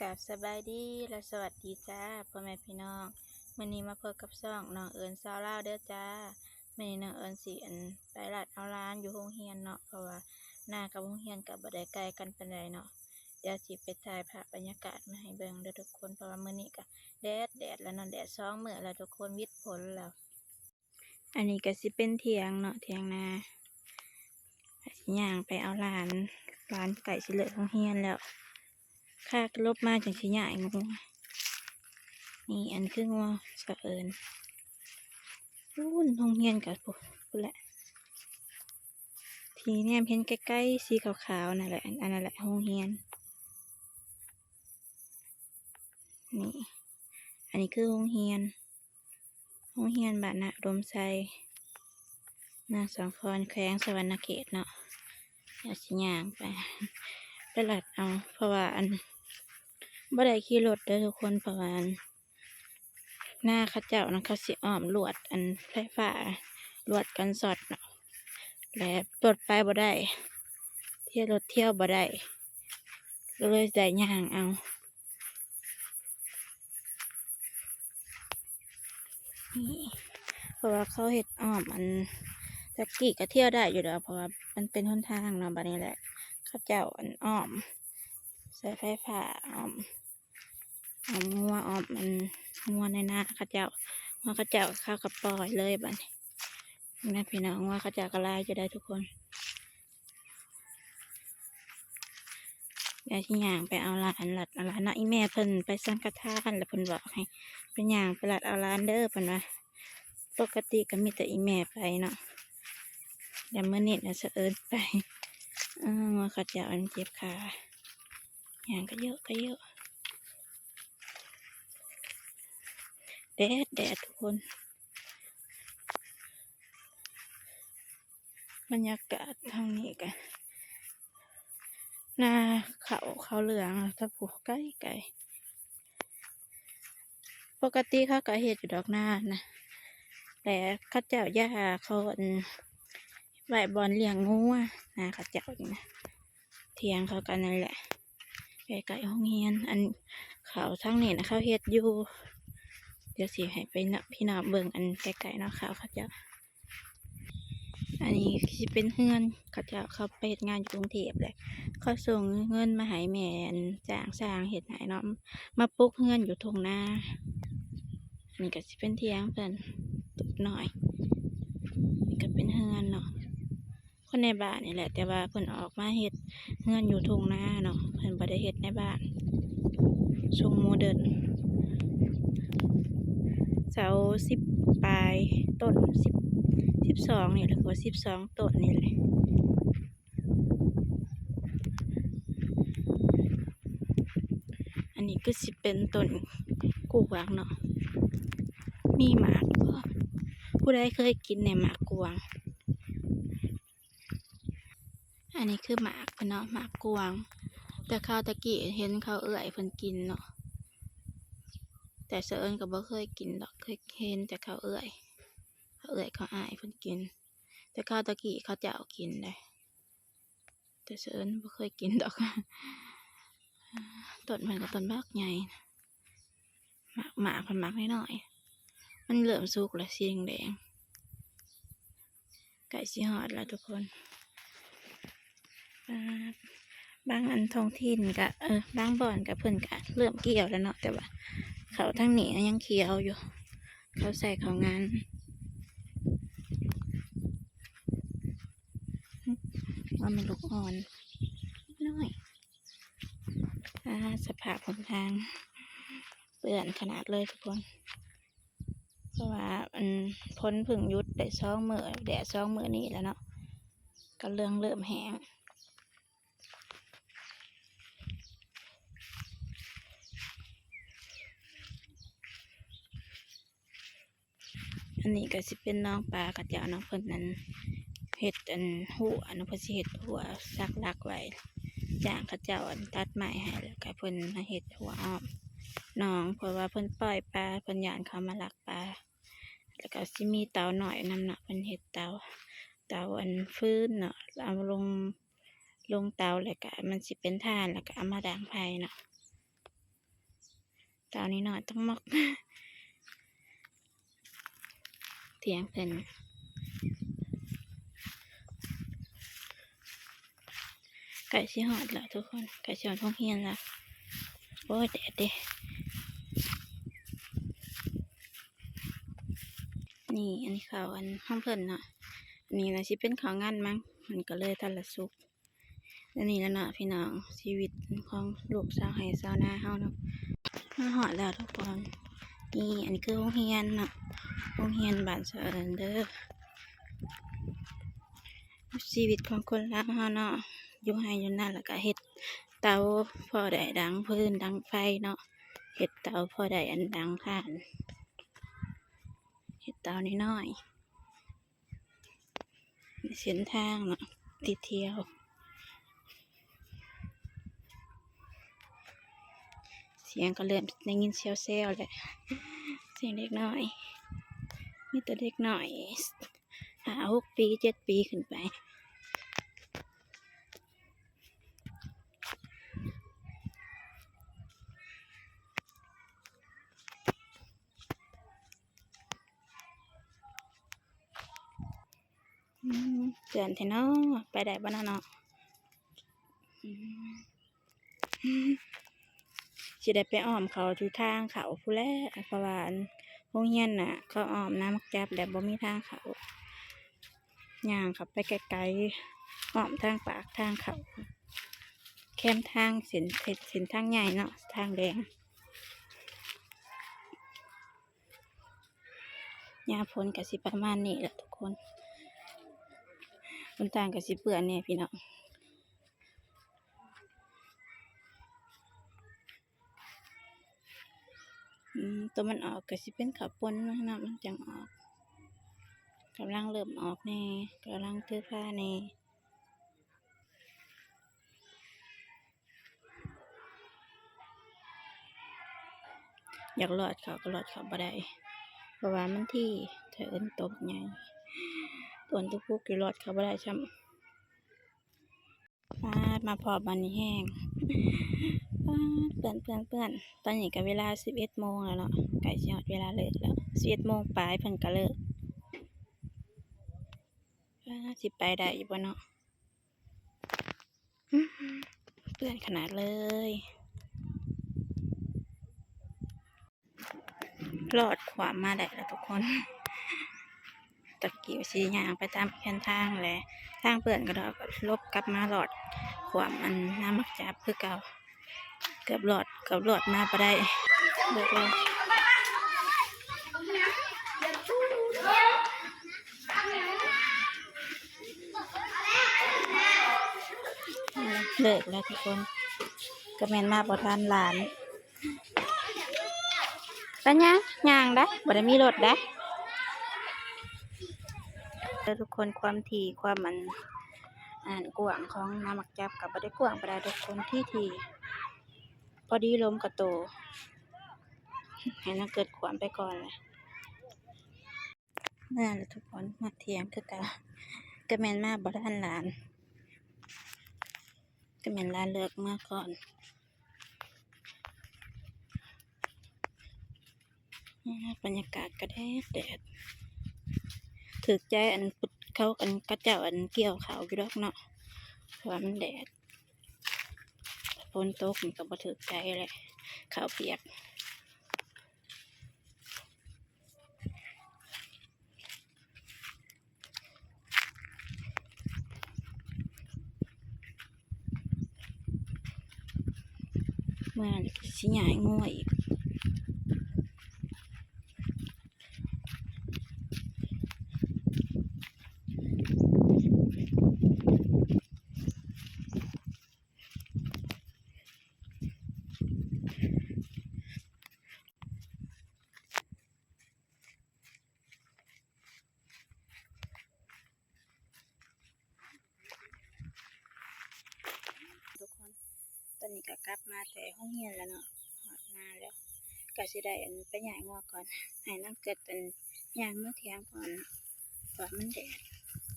ກາບສະບາຍດີ ແລະ ສະຫວັດດີຈ້າ ພໍ່ແມ່ພີ່ນ້ອງ. ມື້ນີ້ມາພົບກັບຊ່ອງນ້ອງເອີນຊາວລາວເດີຈ້າ. ມື້ນີ້ນ້ອງເອີນຊິ ອັນ ໄປລັດເອົາຫຼານຢູ່ໂຮງຮຽນເນາະ ເພາະວ່າໜ້າກັບໂຮງຮຽນກໍບໍ່ໄດ້ໄກກັນປານໃດເນາະ. ດຽວຊິໄປຖ່າຍພາບບັນຍາກາດມາໃຫ້ເບິ່ງເດີທຸກຄົນ ເພາະວ່າມື້ນີ້ກໍແດດ ແດດແລ້ວເນາະ ແດດສອງມື້ແລ້ວທຸກຄົນ ວິດຝົນແລ້ວ. ອັນນີ້ກໍຊິເປັນຖຽງເນາະ ຖຽງນາ ຊິຍ່າງໄປເອົາຫຼານ ຫຼານໃກ້ຊິເລີກໂຮງຮຽນແລ້ວ. ຄາກະຫຼົບມາຈັ່ງຊິຍ້າຍງົວ. ນີ້ ອັນຄືງົວສະເອີນ ພຸ້ນ ໂຮງຮຽນກໍພຸ້ນ ພຸ້ນແຫຼະ ທີ່ແນມເຫັນໄກໆ ສີຂາວໆ ນັ້ນແຫຼະ ອັນນັ້ນແຫຼະໂຮງຮຽນ. ນີ້ ອັນນີ້ຄືໂຮງຮຽນ ໂຮງຮຽນບ້ານນາອຸດົມໄຊ ນາງສອງຄອນ ແຂວງສະຫວັນນະເຂດເນາະ. ດຽວຊິຍ່າງໄປ ໄປລັດເອົາ ເພາະວ່າ ອັນ ບໍ່ໄດ້ຂີ່ລົດເດີທຸກຄົນ ເພາະວ່າ ອັນ ນາເຂົາເຈົ້ານັ້ນ ເຂົາຊິອ້ອມລວດ ອັນ ໄຟຟ້າ ລວດກັນຊັອດເນາະ ແລະ ລົດໄປບໍ່ໄດ້ ທຽວ ລົດທຽວບໍ່ໄດ້ ກໍເລີຍໄດ້ຍ່າງເອົາ. ນີ້ ເພາະວ່າເຂົາເຮັດອ້ອມ ອັນ ແຕ່ກີ້ກໍທຽວໄດ້ຢູ່ດອກ ເພາະວ່າມັນເປັນຫົນທາງເນາະ. ບາດນີ້ແຫຼະ ເຂົາເຈົ້າ ອັນ ອ້ອມ ໃຊ້ໄຟຟ້າອ້ອມ ອ້ອມງົວ ອ້ອມ ອັນ ງົວໃນນາເຂົາເຈົ້າ ງົວເຂົາເຈົ້າ ເຂົາກໍປ່ອຍເລີຍບາດນີ້. ນີ້ນະພີ່ນ້ອງ ງົວເຂົາເຈົ້າກໍຫຼາຍຢູ່ໄດ໋ທຸກຄົນ. ດຽວຊິຍ່າງໄປເອົາຫຼານ ລັດເອົາຫຼານເນາະ. ອີ່ແມ່ເພິ່ນໄປສັງຄະທານ ແລ້ວເພິ່ນບອກໃຫ້ໄປຍ່າງໄປລັດເອົາຫຼານເດີ ເພິ່ນວ່າ. ປົກກະຕິກໍມີແຕ່ອີ່ແມ່ໄປເນາະ ແຕ່ມື້ນີ້ນະສະເອີນໄປ. ເອີ ງົວເຂົາເຈົ້າ ອັນ ເຈັບຂາ ຍ່າງກະເຍາະກະເຍາະ ແດດ ແດດທຸກຄົນ. ບັນຍາກາດທາງນີ້ກະ ນາເຂົ້າ ເຂົ້າເຫຼືອງ ແຕ່ຜູ້ໄກໆ. ປົກກະຕິເຂົາກະເຮັດຢູ່ດອກນານະ ແຕ່ເຂົາເຈົ້າຢ່າເຂົາ ອັນ ໄວ້ບ່ອນລ້ຽງງົວ ນາເຂົາເຈົ້ານີ້ນະ. ຖຽງເຂົາກໍນັ້ນແຫຼະ ໃກ້ໆໂຮງຮຽນ. ອັນ ເຂົ້າທາງນີ້ນະ ເຂົາເຮັດຢູ່ ດຽວຊິໃຫ້ໄປເນາະ ພີ່ນ້ອງເບິ່ງ ອັນ ໃກ້ໆເນາະ ເຂົ້າເຂົາເຈົ້າ. ອັນນີ້ຊິເປັນເຮືອນເຂົາເຈົ້າ ເຂົາໄປເຮັດງານຢູ່ກຸງເທບແຫຼະ ເຂົາສົ່ງເງິນມາໃຫ້ແມ່ ອັນ ຈ້າງຊ່າງເຮັດໃຫ້ເນາະ ມາປຸກເຮືອນຢູ່ທົ່ງນາ. ອັນນີ້ກໍຊິເປັນຖຽງເພິ່ນ ຕູບນ້ອຍ ນີ້ກໍເປັນເຮືອນເນາະ. ຄົນໃນບ້ານນີ້ແຫຼະ ແຕ່ວ່າເພິ່ນອອກມາເຮັດເຮືອນຢູ່ທົ່ງນາເນາະ ເພິ່ນບໍ່ໄດ້ເຮັດໃນບ້ານ. ຊົງໂມເດີນ ເສົາສິບປາຍຕົ້ນ ສິບ ສິບສອງນີ້ແຫຼະ ຄືວ່າສິບສອງຕົ້ນນີ້ແຫຼະ. ອັນນີ້ຄືຊິເປັນຕົ້ນກວາງເນາະ ມີໝາກບໍ່? ຜູ້ໃດເຄີຍກິນແດ່ໝາກກວາງ? ອັນນີ້ຄືໝາກເພິ່ນເນາະ ໝາກກວາງ ແຕ່ຄາວຕະກີ້ເຫັນເຂົາເອື້ອຍເພິ່ນກິນເນາະ ແຕ່ສະເອີນກໍບໍ່ເຄີຍກິນດອກ ເຄີຍເຫັນແຕ່ເຂົາເອື້ອຍ ເຂົາເອື້ອຍເຂົາອ້າຍເພິ່ນກິນ ແຕ່ຄາວຕະກີ້ເຂົາເຈົ້າກິນເດ້. ແຕ່ສະເອີນບໍ່ເຄີຍກິນດອກ. ຕົ້ນເພິ່ນກໍຕົ້ນບັກໃຫຍ່ ໝາກ ໝາກເພິ່ນໝາກນ້ອຍໆ ມັນເລີ່ມສຸກແລ້ວ ສີແດງໆ ໃກ້ຊິຮອດແລ້ວທຸກຄົນ. ອ່າ ບາງອັນທ້ອງຖິ່ນກະ ເອີ ບາງບ່ອນກະເພິ່ນກະເລີ່ມກ່ຽວແລ້ວເນາະ ແຕ່ວ່າເຂົ້າທາງນີ້ຍັງຂຽວຢູ່ ເຂົາໃສ່ເຂົ້າງານ ວ່າແມ່ນລູກອ່ອນນ້ອຍ. ອ່າ ສະພາບຫົນທາງເປື້ອນຂະໜາດເລີຍທຸກຄົນ ເພາະວ່າ ອັນ ຝົນເພິ່ງຢຸດໄດ້ສອງມື້ ແດດສອງມື້ນີ້ແລ້ວເນາະ ກໍເລື່ອງເລີ່ມແຫ້ງ. ອັນນີ້ກໍຊິເປັນໜອງປາເຂົາເຈົ້າເນາະ ເພິ່ນນັ້ນເຮັດອັນຮົ້ວເນາະ ເພິ່ນຊິເຮັດຮົ້ວສັກຫຼັກໄວ້ ຈ້າງເຂົາເຈົ້າອັນຕັດໄມ້ໃຫ້ ແລ້ວກໍເພິ່ນມາເຮັດຮົ້ວອ້ອມໜອງ ເພາະວ່າເພິ່ນປ່ອຍປາ ເພິ່ນຢ້ານເຂົາມາລັກປາ ແລ້ວກໍຊິມີເຕົານ້ອຍນຳເນາະ ເພິ່ນເຮັດເຕົາ ເຕົາອັນຟືນເນາະ ເອົາລົງ ລົງເຕົາ ແລ້ວກໍມັນຊິເປັນຖ່ານ ແລ້ວກໍເອົາມາດັງໄຟເນາະ. ເຕົ້ານ້ອຍໆ ຕັງໝອກ ຖຽງເພິ່ນ ໃກ້ຊິຮອດແລ້ວທຸກຄົນ ໃກ້ຊິຮອດໂຮງຮຽນແລ້ວ. ໂອ້ຍ ແດດເດ ນີ້ ອັນນີ້ເຂົ້າອັນຂອງເພິ່ນເນາະ ອັນນີ້ໜ້າຊິເປັນເຂົ້າງານມັງ ມັນກໍເລີຍທັນລະສຸກ. ອັນນີ້ແຫຼະເນາະພີ່ນ້ອງ ຊີວິດຂອງລູກຊາວໄຮ່ຊາວນາເຮົາເນາະ. ມາຮອດແລ້ວທຸກຄົນ ນີ້ ອັນນີ້ຄືໂຮງຮຽນເນາະ ໂຮງຮຽນບ້ານສະເອີນເດີ. ຊີວິດຂອງຄົນລາວເຮົາເນາະ ຢູ່ໄຮ່ຢູ່ນາ ແລ້ວກະເຮັດເຕົາພໍໄດ້ດັງຟືນດັງໄຟເນາະ ເຮັດເຕົາພໍໄດ້ອັນດັງຖ່ານ ເຮັດເຕົານ້ອຍໆ. ເສັ້ນທາງເນາະ ທີ່ທ່ຽວ ສຽງກໍເລີ່ມໄດ້ຍິນແຊວໆ ແລ້ວ ສຽງເດັກນ້ອຍ ມີແຕ່ເດັກນ້ອຍ ຫ້າຫົກປີ ເຈັດປີຂຶ້ນໄປ. ອືມ ເຈື່ອນແທ້ເນາະ ໄປໄດ້ບໍ່ເນາະ ອືມ ຊິໄດ້ໄປອ້ອມເຂົ້າຢູ່ທາງເຂົ້າພຸ້ນແຫຼະ ເພາະວ່າອັນໂຮງຮຽນນະ ເຂົາອ້ອມນາໝາກຈັບແລ້ວ ບໍ່ມີທາງເຂົ້າ ຍ່າງເຂົ້າໄປໄກໆ ອ້ອມທາງປາກທາງເຂົ້າ ແຄມທາງເສັ້ນ ເສັ້ນທາງໃຫຍ່ເນາະ ທາງແດງ. ຍາມຝົນກໍຊິປະມານນີ້ແຫຼະທຸກຄົນ ຫົນທາງກໍຊິເປື້ອນແດ່ພີ່ນ້ອງ. ອືມ ຕົວມັນອອກກໍຊິເປັນເຂົ້າປົ່ນເນາະ ມັນຈັ່ງອອກ ກຳລັງເລີ່ມອອກແດ່ ກຳລັງຖືພາແດ່. ຢາກລອດເຂົ້າກໍລອດເຂົ້າບໍ່ໄດ້ ເພາະວ່າມັນທີ່ ຖ້າເອີ້ນຕົກໃຫຍ່ ຝົນຕົກປຸກຢູ່ລອດເຂົ້າບໍ່ໄດ້ຊ້ຳ. ປາດ ມາພໍ້ບາດນີ້ແຮງ ປາດ ເປື້ອນ ເປື້ອນ ເປື້ອນ. ຕອນນີ້ກໍເວລາສິບເອັດໂມງແລ້ວເນາະ ໃກ້ຊິຮອດເວລາເລີກແລ້ວ ສິບເອັດໂມງປາຍເພິ່ນກໍເລີກ. ປາດ ຊິໄປໄດ້ຢູ່ບໍ່ເນາະ? ອືມ ເປື້ອນຂະໜາດເລີຍ. ລອດຂວາມມາໄດ້ແລ້ວທຸກຄົນ ຕະກີ້ຊິຍ່າງໄປຕາມແຄມທາງແຫຼະ ທາງເປື້ອນກະດອກ ຫຼົບກັບມາລອດຂວາມອັນນາໝາກຈັບຄືເກົ່າ. ເກືອບລອດ ເກືອບລອດມາບໍ່ໄດ້ ເລີກແລ້ວ ເລີກແລ້ວທຸກຄົນ ກະແມ່ນມາບໍ່ທັນຫຼານ. ໄປຍ່າງ ຍ່າງໄດ໋ ບໍ່ໄດ້ມີລົດໄດ໋ ເດີທຸກຄົນ. ຄວາມທີ່ ຄວາມອັນ ອັນກວ້າງຂອງນາໝາກຈັບກໍບໍ່ໄດ້ກວ້າງປານໃດທຸກຄົນ ທີ່ ທີ່ພໍດີລົມກະໂຕ ໃຫ້ນາງເກີດຂວາມໄປກ່ອນແຫຼະ. ເມືອແລ້ວທຸກຄົນ ຮອດຖຽງຄືເກົ່າ ກະແມ່ນມາບໍ່ທັນຫຼານ ກະແມ່ນຫຼານເລີກເມືອກ່ອນ. ອາ ບັນຍາກາດກະແດດແດດ ຖືກໃຈອັນ ເຂົາ ອັນ ເຂົາເຈົ້າ ອັນ ກ່ຽວເຂົ້າຢູ່ດອກເນາະ ເພາະວ່າມັນແດດ ຝົນຕົກມັນກະບໍ່ຖືກໃຈແຫຼະ ເຂົ້າປຽກ. ເມື່ອນັ້ນກະຊິຍ້າຍງົວອີກ. ທຸກຄົນ ຕອນນີ້ກະກັບມາແຕ່ໂຮງຮຽນແລ້ວເນາະ ຮອດນາແລ້ວ ກະຊິໄດ້ອັນ ໄປຍ້າຍງົວກ່ອນ ໃຫ້ນາງເກີດອັນ ຍ່າງເມືອຖຽງກ່ອນເນາະ ເພາະວ່າມັນແດດ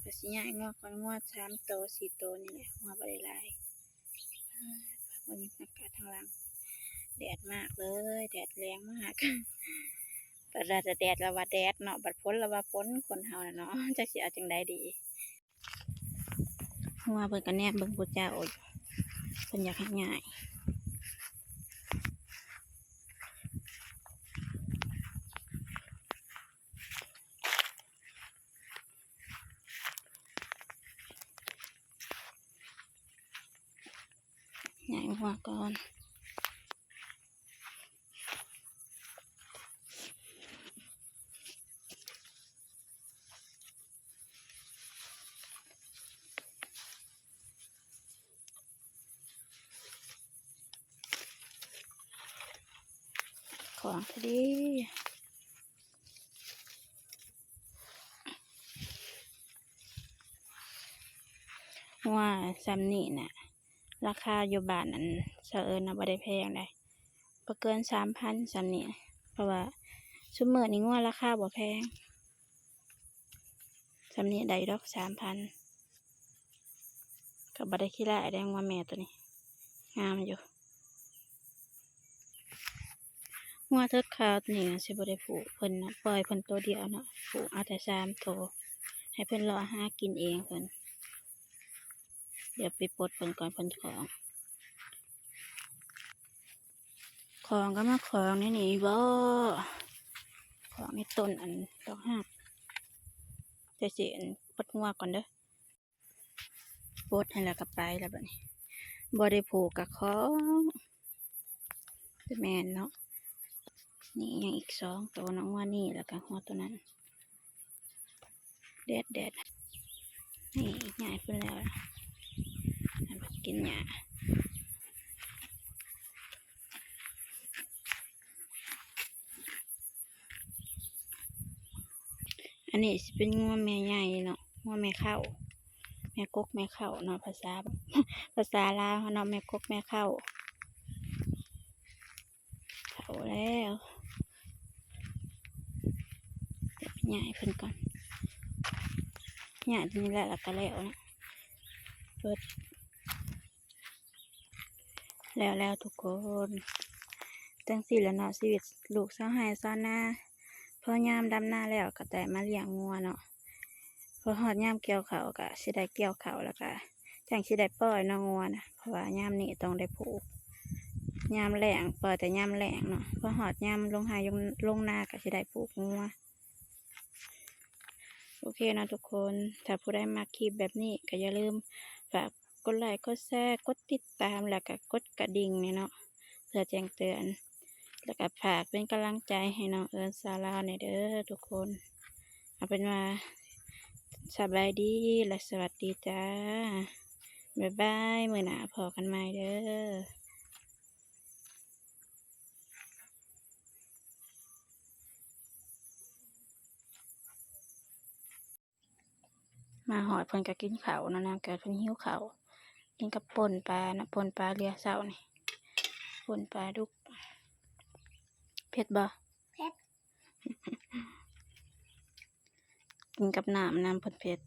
ກະຊິຍ້າຍງົວກ່ອນ ງົວສາມໂຕ ສີ່ໂຕນີ້ແຫຼະ ງົວບໍ່ໄດ້ຫຼາຍ. ອາ ເບິ່ງບັນຍາກາດທາງຫຼັງ ແດດມາກເລີຍ ແດດແຮງມາກ ບັດວ່າແດດລະວ່າແດດເນາະ ບັດຝົນລະວ່າຝົນ ຄົນເຮົານະເນາະ ຈັກຊິເອົາຈັ່ງໃດດີ. ງົວເພິ່ນກະແນມເບິ່ງຜູ້ເຈົ້າ ເພິ່ນຢາກໃຫ້ຍ້າຍ ຍ້າຍງົວກ່ອນ. ຂອງກະດີ ງົວຊ່ຳນີ້ນະ ລາຄາຢູ່ບ້ານອັນສະເອີນນະ ບໍ່ໄດ້ແພງໃດ ບໍ່ເກີນສາມພັນຊ່ຳນີ້ ເພາະວ່າຊຸມມື້ນີ້ງົວລາຄາບໍ່ແພງ. ຊ່ຳນີ້ໄດ້ດອກສາມພັນ ກໍບໍ່ໄດ້ຂີ້ຮ້າຍໄດ໋ ງົວແມ່ໂຕນີ້ ງາມຢູ່. ງົວເທີກຂາວໂຕນີ້ຊິບໍ່ໄດ້ຜູກເພິ່ນນະ ປ່ອຍເພິ່ນໂຕດຽວເນາະ ຜູກເອົາແຕ່ສາມໂຕ ໃຫ້ເພິ່ນເລາະຫາກິນເອງເພິ່ນ. ດຽວໄປປົດເພິ່ນກ່ອນ ເພິ່ນຂອງ ຂອງກໍມາຂອງໃນນີ້ບໍ ຂອງໃນຕົ້ນອັນດອກຮັກ ຈະຊິອັນປົດງົວກ່ອນເດີ ປົດໃຫ້ແລ້ວກໍໄປແລ້ວບັດນີ້ ບໍ່ໄດ້ຜູກກໍຂອງ ແມ່ນເນາະ. ນີ້ຍັງອີກສອງໂຕເນາະ ງົວນີ້ ແລ້ວກໍງົວໂຕນັ້ນ. ແດດໆ ນີ້ຍ້າຍເພິ່ນແລ້ວ ໃຫ້ເພິ່ນກິນຫຍ້າ. ອັນນີ້ຊິເປັນງົວແມ່ໃຫຍ່ເນາະ ງົວແມ່ເຄົ້າ ແມ່ກົກແມ່ເຄົ້າເນາະ ພາສາ ພາສາລາວເຮົາເນາະ ແມ່ກົກແມ່ເຄົ້າ. ເຂົ້າແລ້ວ ດຽວໄປຍ້າຍເພິ່ນກ່ອນ ຍ້າຍຕົວນີ້ແຫຼະ ແລ້ວກໍແລ້ວນະ ເບິດ ແລ້ວໆ ທຸກຄົນ ຈັ່ງຊີ້ແຫຼະເນາະ ຊີວິດລູກຊາວໄຮ່ຊາວນາ ພໍຍາມດຳນາແລ້ວກໍໄດ້ມາລ້ຽງງົວເນາະ. ພໍຮອດຍາມກ່ຽວເຂົ້າກໍຊິໄດ້ກ່ຽວເຂົ້າ ແລ້ວກໍຈັ່ງຊິໄດ້ປ່ອຍເນາະງົວນະ ເພາະວ່າຍາມນີ້ຕ້ອງໄດ້ຜູກ ຍາມແລ້ງ ປ່ອຍແຕ່ຍາມແລ້ງເນາະ ພໍຮອດຍາມລົງໄຮ່ລົງ ລົງນາກໍຊິໄດ້ຜູກງົວ. ໂອເຄເນາະທຸກຄົນ ຖ້າຜູ້ໃດມັກຄລິບແບບນີ້ກໍຢ່າລືມຝາກກົດໄລ ກົດແຊ ກົດຕິດຕາມ ແລ້ວກໍກົດກະດິ່ງແດ່ເນາະ ເພື່ອແຈ້ງເຕືອນ ແລ້ວກໍຝາກເປັນກຳລັງໃຈໃຫ້ນ້ອງເອິນສາວລາວແດ່ເດີທຸກຄົນ. ເອົາເປັນວ່າສະບາຍດີ ແລະ ສະຫວັດດີຈ້າ ບາຍບາຍ ມື້ໜ້າພໍ້ກັນໃໝ່ເດີ. ມາຮອດເພິ່ນກໍກິນເຂົ້າເນາະ ນາງເກີດເພິ່ນຫິວເຂົ້າ ກິນກັບປົ່ນປາເນາະ ປົ່ນປາເຫຼືອເຊົ້ານີ້ ປົ່ນປາດຸກ. ເຜັດບໍ່? ເຜັດ. ກິນກັບນ້ຳນຳ ເພິ່ນເຜັດ.